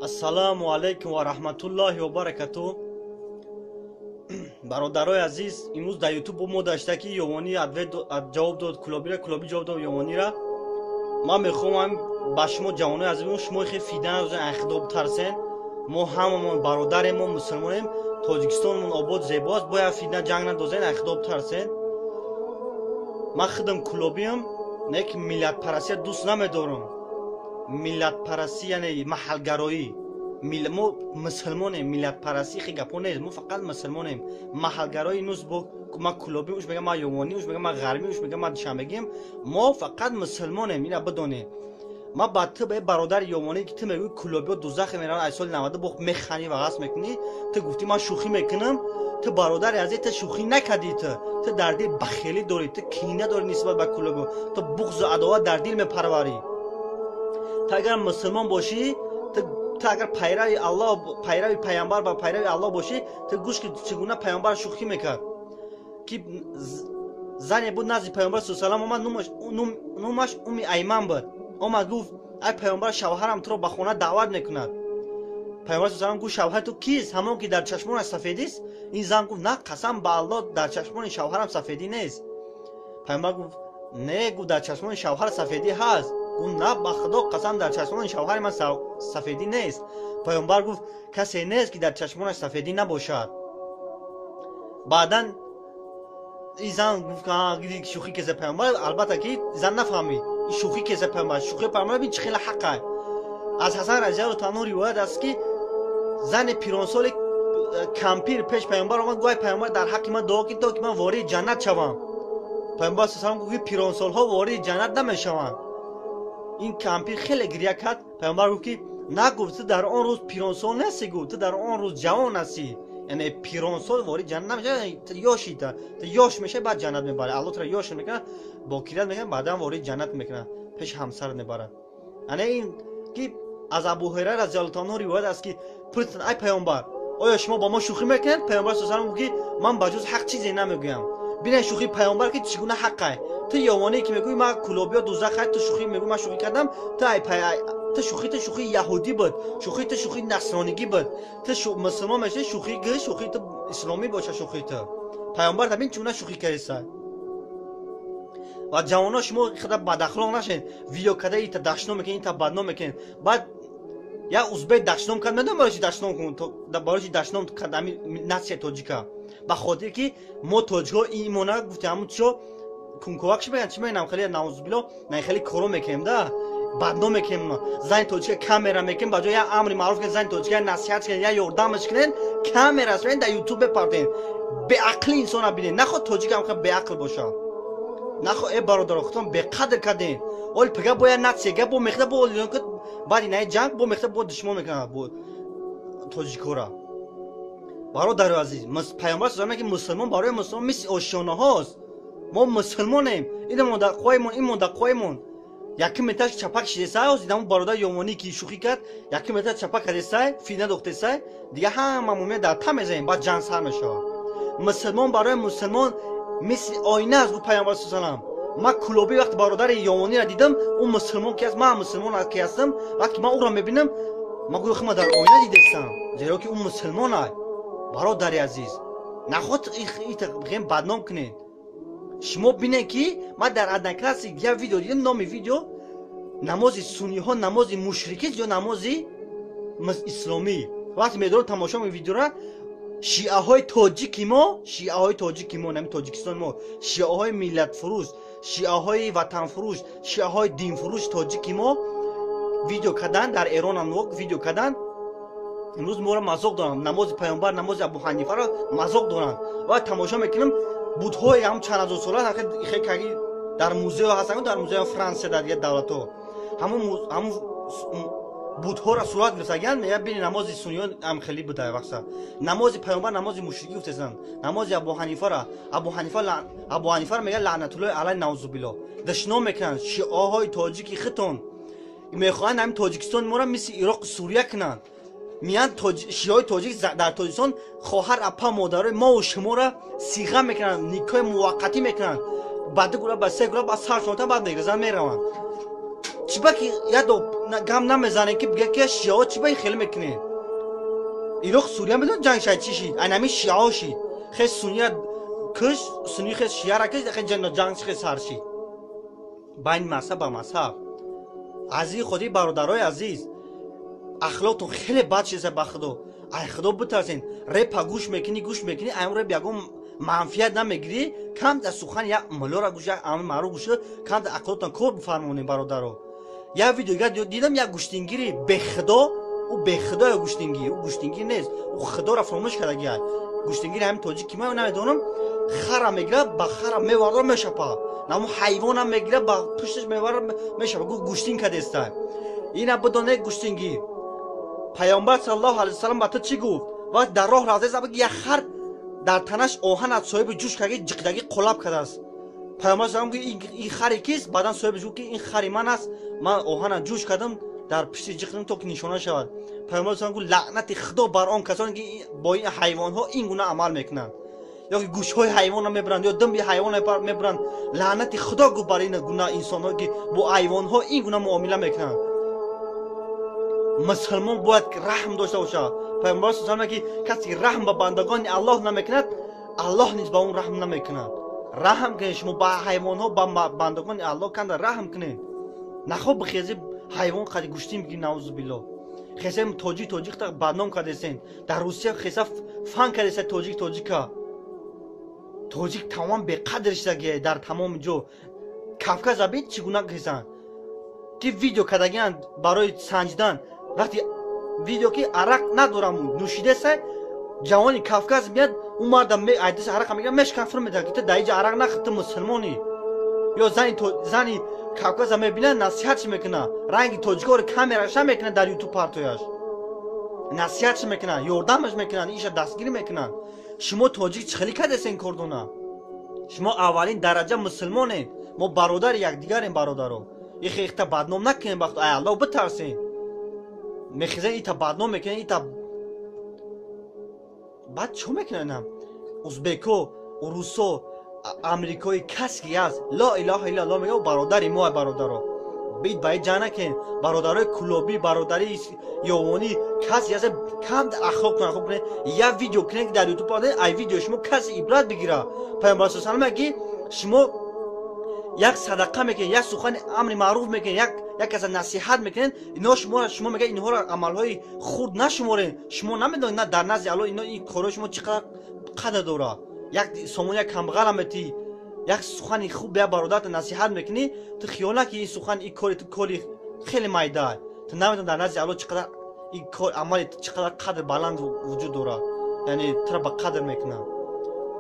Ассалому алайкум ва раҳматуллоҳи ва баракатуҳ. Бародарои азиз, имрӯз дар ютуб мо дашта ки Ёвонӣ ҷавоб дод Кулобира, Кулобӣ ҷавоб дод Ёвонира. Ман мехоҳам ба шумо ҷавонои азиз, шумо хеле фида надозен, ай худо битарсен. Мо ҳамамон бародарем, мо мусулмонем, Тоҷикистонмон обод зебо аст, бояд фитна ҷанг надозен, ай худо битарсен. Ман худам кулобиам, не ки миллатпарастия дӯст намедорам. Миллатпарастӣ яъне маҳалгароӣ. Мо мусулмонем, миллатпарастӣ хеле гапҳо нест, мо фақат мусулмонем. Маҳалгароӣ нӯст, бо ман кулобӣ, уш мегам ман ёвонӣ, уш мегам ман ғарбӣ, уш мегам ман душанбегием. Мо фақат мусулмонем, ина бидонед. Ман ба ту, ба бародари ёвонӣ, ки ту мегӯӣ кулобиҳо дузахе мераванд, аз соли 92 бо механӣ ва ғасб мекунӣ, ту гуфтӣ ман шӯхӣ мекунам. Ту бародари азиз, ту шӯхӣ накардӣ, ту дар дил бахелӣ дорӣ, ту кина дорӣ нисбат ба кулобиҳо, ту буғзу адоват дар дил мепарварӣ. Ту агар мусулмон бошӣ, ту агар пайрави Аллоҳ, пайрави пайғамбар ва пайрави Аллоҳ бошӣ, ту гӯш ки чӣ гуна пайғамбар шӯхӣ мекард. Ки зане буд назди пайғамбар саллаллоҳу алайҳи васаллам омад, номаш Умми Айман буд. Омад гуфт: ай пайғамбар, шавҳарам туро ба хона даъват мекунад. Пайғамбар саллаллоҳу алайҳи васаллам гуфт: шавҳари ту кист? Ҳамон ки дар чашмонаш сафедист? Ин зан гуфт: на, қасам ба Аллоҳ, дар чашмони шавҳарам сафедӣ нест. Пайғамбар гуфт: не, гуфт, дар чашмони шавҳар сафедӣ ҳаст. Гуфт: на, ба худо қасам, дар чашмони шавҳари ман сафедӣ нест. Пайғамбар гуфт: касе нест ки дар чашмонаш сафедӣ набошад. Баъдан ин зан гуфт: шӯхӣ кеса пайғамбар. Албатта ки зан нафаҳмид ин шӯхӣ кеса пайғамбар, шӯхии пайғамбар бин чӣ хеле ҳаққа. Аз Ҳасан разияллоҳу таала анҳу ривоят аст ки зани пиронсоли кампир пеш пайғамбар омад, гуфт: ай пайғамбар, дар ҳаққи ман дуо кун то ки ман вориди ҷаннат шавам. Пайғамбар саллаллоҳу алайҳи васаллам гуфт: пиронсолҳо вориди ҷаннат намешаванд. Ин кампир хеле гиря кард. Пайғамбар гуфт ки на, гуфт, ту дар он рӯз пиронсол нести, гуфт, ту дар он рӯз ҷавон ҳастӣ. Яъне пиронсол вориди ҷаннат намешавад, ту ёши, ту ёш мешавӣ, баъд ҷаннат мебарӣ. Аллоҳ туро ёш мекунад, бокират мекунад, баъдан вориди ҷаннат мекунад, пеши ҳамсар мебарад. Яъне ин ки аз Абу Ҳурайра разияллоҳу таала анҳу ривоят аст ки пурсиданд: ай пайғамбар, оё шумо бо мо шӯхӣ мекунед? Пайғамбар саллаллоҳу алайҳи васаллам гуфт ки ман ба ҷуз ҳақ чизе намегӯям. Бинед шӯхии пайғамбар ки чӣ гуна ҳаққай. Ту ёвоние ки мегӯӣ ман кулобиё дузахай, ту шӯхӣ мегӯӣ ман шӯхӣ кардам, ту ай ту шӯхӣ, ту шӯхии яҳудӣ буд, шӯхии ту шӯхии насронигӣ буд. Ту мусулмон мешавӣ, шӯхӣ гӯ, шӯхии ту исломӣ боша шӯхии ту. Пайғамбар бин чӣ гуна шӯхӣ кардеса. Ва ҷавоно, шумо худа бадахлоқ нашед, видео карда ита дашном мекунед, ита бадном мекунед. Баъд як узбек дашном кард, медонам барои чи дашном кун, барои чи дашном кард ҳамин нация тоҷика? Ба хотире ки мо тоҷикҳо ин имона гуфтем, ҳамун чо кунковак чи мегӯянд, чи мегӯям, хеле наузубилло, на хеле коро мекунем да, бадном мекунем. Зани тоҷика камера мекунем, ба ҷои як амри маъруф кунем, зани тоҷика як насиҳат кунем, як ёрдамаш кунем, камера мекунем, дар ютуб бепартем. Беақли инсона бинед, наход тоҷикам хеле беақл бошад. Нахо э бародаро, худтон беқадр кардем. Оли пага бо як нация га бо мехта бо баъди наи ҷанг бо мехта бо душмон мекунад бо тоҷикора. Бародари азиз, пайғамбар саллаллоҳу ки мусулмон барои мусулмон мисли ошёнаҳост. Мо мусулмонем, ин монда қоимон, ин монда қоимон. Яким меташ чапак шидесай, ҳозир ҳамун бародар ёвонӣ ки шӯхӣ кард, яким меташ чапак кардесай, фитна дохтесай, дига ҳама мумия дар та мезанем, баъд ҷанг сар мешавад. Мусулмон барои мусулмон мисли оина аст, гуфт пайғамбар саллаллоҳу алайҳи васаллам. Ман кулобӣ вақти бародари ёвониро дидам, ӯ мусулмон ки аст, ман мусулмон ки ҳастам, вақте ман ӯро мебинам, ман гӯё худ дар оина дидестам, зеро ки ӯ мусулмон ай. Бародари азиз, наход ита бадном кунед. Шумо бинед ки ман дар Одноклассник як видео дидам, номи видео намози сунниҳо намози мушрикист ё намози исломӣ. Вақте медорам тамошо мекунам видеора, шиаҳои тоҷики мо, шиаҳои тоҷики мо, нами Тоҷикистони мо, шиаҳои миллатфурӯш, шиаҳои ватанфурӯш, шиаҳои динфурӯш тоҷики мо видео кардан, дар Эронам видео кардан. Имрӯз моро мазоқ доранд, намози пайғамбар, намози Абу Ҳанифаро мазоқ доранд. Ва тамошо мекунам, будҳои ҳам чанд ҳазор сола хеле дар музео ҳастанд, дар музеи Франсия, дар дигар давлатҳо ҳамун будҳоро сурат гирифтагиянд. Мегӯянд: бини, намози сунниён ҳам хеле буда вақта намози пайғамбар намози мушрикӣ гуфтесанд. Намози Абу Ҳанифара, Абу Ҳанифа, Абу Ҳанифара мегӯянд лаънатуллоҳи алайҳ, наузубилло, дашном мекунанд. Шиаҳои тоҷики хитон мехоҳанд ҳамин Тоҷикистони моро мисли Ироқу Сурия кунанд. Миянд шиаҳои тоҷик дар Тоҷикистон хоҳар, апа, модарои мову шуморо сиға мекунанд, никоҳи муваққатӣ мекунанд, ба ду гура, ба се гура, ба сар шонта, баъд мегирезанд, мераванд. Чиба ки ядо гам намезанем ки бигӯяд ки шиаҳо чӣ ба ин хеле мекунед. Ироқ Сурия медон ҷанг шад чӣ шид? Айнами шиаҳо шид. Хе сунния куш, сунни хе шиара куш, хе ҷанг хе сар шид. Байни мазҳаб ба мазҳаб. Азизи худи бародарои азиз, ахлоқтон хеле бад шида ба Худо. Ай Худо битарсен. Репа гӯш мекунӣ, гӯш мекунӣ, ай реп ягон манфиат намегирӣ, кам дар сухан як муллора гӯш, як амри маъруф гӯш, кам дар ақлотон кор бифармонем бародаро. Як видео дидам, як гӯштингири бехудо, ӯ бехудо ё гӯштингир, ӯ гӯштингир нест, ӯ худоро фаромӯш кардагиай. Гӯштингири ҳамин тоҷик ки ман намедонам, хара мегирад, ба хара меварда мешапа. Наму ҳайвонам мегирад, ба пушташ меварда мешапа. Гӯ гӯштин кадестай. Ина бидонед гӯштингир. Паёмбар саллаллоҳу алайҳи васаллам ба ту чӣ гуфт? Вақт дар роҳ рафта истода, як хар дар танаш оҳан аз соҳиби ҷӯш карда, ҷиқдагӣ қолаб кардааст. Паёмбар саллаллоҳу алайҳи васаллам гуфт, ин хари кист? Баъдан соҳибаш гуфт, ки ин хари ман аст, ман оҳана ҷӯш кардам, дар пишти ҷиқдам то ки нишона шавад. Паёмбар саллаллоҳу алайҳи васаллам гуфт, лаънати Худо бар он касоне ки бо ин ҳайвонҳо ин гуна амал мекунанд, ё ки гӯшҳои ҳайвонро мебаранд, ё думби ҳайвонро мебаранд. Лаънати Худо гуфт бар ин гуна инсонҳо ки бо ҳайвонҳо ин гуна муомила мекунанд. Мусулмон бояд раҳм дошта бошад. Паёмбар саллаллоҳу алайҳи васаллам ки касе ки раҳм ба бандагони Аллоҳ намекунад, Аллоҳ низ ба он раҳм намекунад. Раҳм кунед шумо ба ҳайвонҳо, ба бандагони Аллоҳ канда раҳм кунед. Нахо бихези ҳайвон қади гӯштин бигир, наузу биллоҳ. Хеса тоҷик тоҷик та бадном кардесен. Дар Русия хеса фан кардеса тоҷик тоҷика. Тоҷик тамом беқадр шудагия дар тамоми ҷо. Кавказ бин чӣ гуна хесанд. Ки видео кардагиянд барои санҷидан. Вақти видео ки арақ надорам, нӯшидаса, ҷавони Кавказ меяд, ӯ марда айдиса арақа мегирад, мешкан фур медиҳад, ки ту дар инҷа арақ нахӯр, ту мусулмонӣ. Ё зани Кавказа мебинад, насиҳатш мекунад, ранги тоҷикоро камераша мекунад дар ютуб партояш, насиҳатш мекунад, ёрдамаш мекунад, иша дастгирӣ мекунад. Шумо тоҷик чӣ хеле кардеса ин кордона? Шумо аввалин дараҷа мусулмонед, мо бародари якдигарем бародаро. Ихе ихта бадном накунем, бахт ай Аллоҳ битарсем. Мехизен ита бадном мекунен, ита баъд чӣ мекунанд? Узбеко, урусо, амрикои кас ки аст, ло илаҳа иллаллоҳ мегӯяд, бародари мо бародаро. Бид ба ин ҷанг накунед. Бародарои кулобӣ, бародари ёвонӣ, касе аст, кам ахлоқ кунад, хуб кунед. Як видео кунед ки дар ютуб парда, ай видео шумо касе ибрат бигирад. Паёмбар саллаллоҳу алайҳи васаллам мегӯяд ки шумо як садақа мекунед, як сухани амри маъруф мекунед, як каса насиҳат мекунед, ино шумо мегӯяд инҳоро амалҳои хурд нашуморед. Шумо намедонед на дар назди Аллоҳ ино ин корҳои шумо чӣ қадар қадр дорад. Як сомон, як камбағалам метӣ, як сухани хуб як бародарата насиҳат мекунӣ, ту хиёл накунӣ ин сухан, ин кори ту кори хеле майда. Ту намедонӣ дар назди Аллоҳ чӣ қадар ин кор амали ту чӣ қадар қадр баланд вуҷуд дорад. Яъне туро ба қадр мекунад.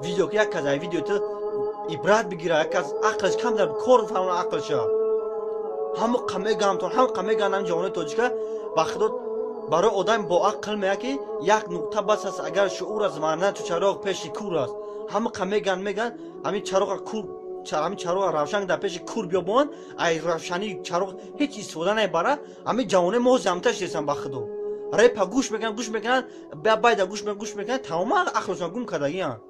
Видео ки як кас ай видео ту ибрат бигирад, як кас ақлаш кам дар кор фармона ақлша. Ҳамо қамегамтон, ҳам қамеган ҳам ҷавонои тоҷика ба Худо барои одам бо ақл меяд ки як нуқта бас аст, агар шуур аст, варна ту чароғ пеши кур аст. Ҳама қамеган меган, ҳамин чароға кур, ҳамин чароға равшан дар пеши кур биёбон, ай равшании чароғ ҳеҷ истифода намебарад. Ҳамин ҷавонои мо замташ ресанд ба Худо. Репа гӯш мекунанд, гӯш мекунанд, байда гӯш мекунанд, гӯш мекунанд, тамоман ақлшон гум кардагиянд.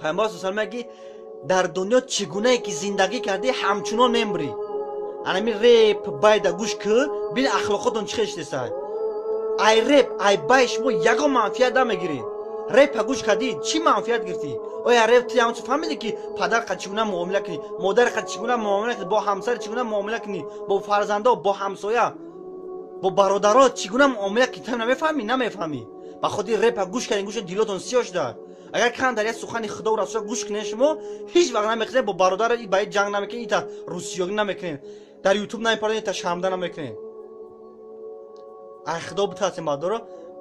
Паёмбар саллаллоҳу алайҳи васаллам мегӯяд ки дар дунё чӣ гунае ки зиндагӣ кардӣ, ҳамчунон мемрӣ. Анами реп байда гӯш кӣ, бин ахлоқотон чӣ хел шидесай. Ай реп, ай бай шумо ягон манфиат намегиред. Репа гӯш кардӣ, чӣ манфиат гирифтӣ? Оя реп ту ҳамчун фаҳмидӣ ки падар қад чӣ гуна муомила кунӣ, модар қад чӣ гуна муомила кунӣ, бо ҳамсар чӣ гуна муомила кунӣ, бо фарзандо, бо ҳамсоя, бо бародаро чӣ гуна муомила кунӣ? Ту намефаҳмӣ, намефаҳмӣ. Ба хотири репа гӯш кардӣ, гӯш дилотон сиёҳ шуда. Агар кам дар як сухани Худо ва Расул гӯш кунед, шумо ҳеҷ вақт намехезед бо бародар ба ин ҷанг намекунед, ита русиёгӣ намекунед, дар ютуб намепардед, ита шармда намекунед. Ай Худо битарсем бародаро,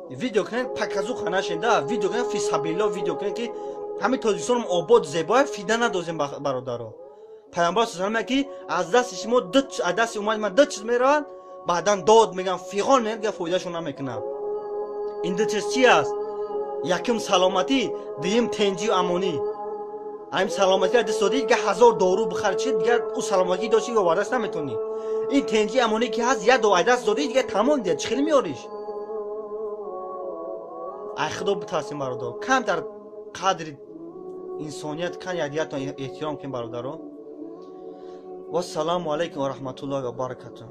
видео кунед, показуха нашед, да, видео кунед, фисабилло видео кунед ки ҳамин Тоҷикистонам обод зебоя, фида надозем бародаро. Паёмбар саллаллоҳу алайҳи васаллам мегӯяд ки аз дасти шумо ду, аз дасти уммати ман ду чиз меравад, баъдан дод мегӯянд, фиғон мегӯянд, дигар фоидашон намекунад. Ин ду чиз чи аст? Якум саломатӣ, дуюм тенҷию амонӣ. Ҳамин саломатиро даст додӣ, дигар ҳазор дору бихар, чи дигар ӯ саломатӣ дошти ё вардаст наметонӣ. Ин тенҷи амонӣ ки ҳаст, як ду даст додӣ, дигар тамом, дигар чӣ хеле меориш? Ай Худо битарсем бародар, кам дар қадри инсоният, кам якдигарто эҳтиром кунем бародаро. Вассалому алайкум ва раҳматуллоҳи ва баракатуҳ.